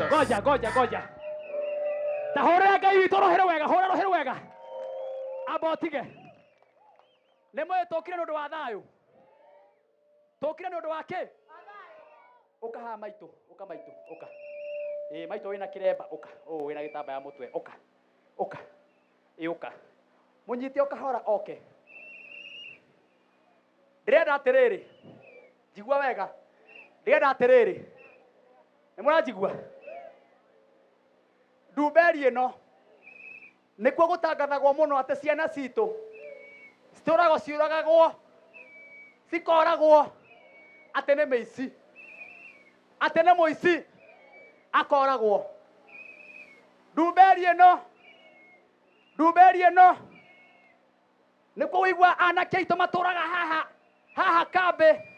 Goja, goja, goja. Ta hũrĩra Ngai witũ rũhĩ wega, hũra rũhĩ wega. Amba ũtige. Nĩ mũĩ tũkire nĩ ũndũ wa thayũ, tũkire nĩ ũndũ wa kĩ? Ũka haha maitũ, ũka maitũ, ũka. Ĩ maitũ wĩna kĩremba, ũka. Ũũ wĩna gĩtambaya mũtwe, ũka. Ũka. Ĩ ũka. Mũnyite o kahora oke. Ndĩrenda atĩrĩrĩ, njigua wega. Ndĩrenda atĩrĩrĩ, nĩ mũranjigua? Ndumberi ĩno nĩkuo gũtangathagwo mũno atĩ ciana citũ citũragwo ciũragagwo cikoragwo atĩ nĩ mĩici, atĩ nĩ mũici akoragwo. Ndumberi ĩno, ndumberi ĩno nĩkuo wĩigua anake aitũ matũraga haha haha kambĩ.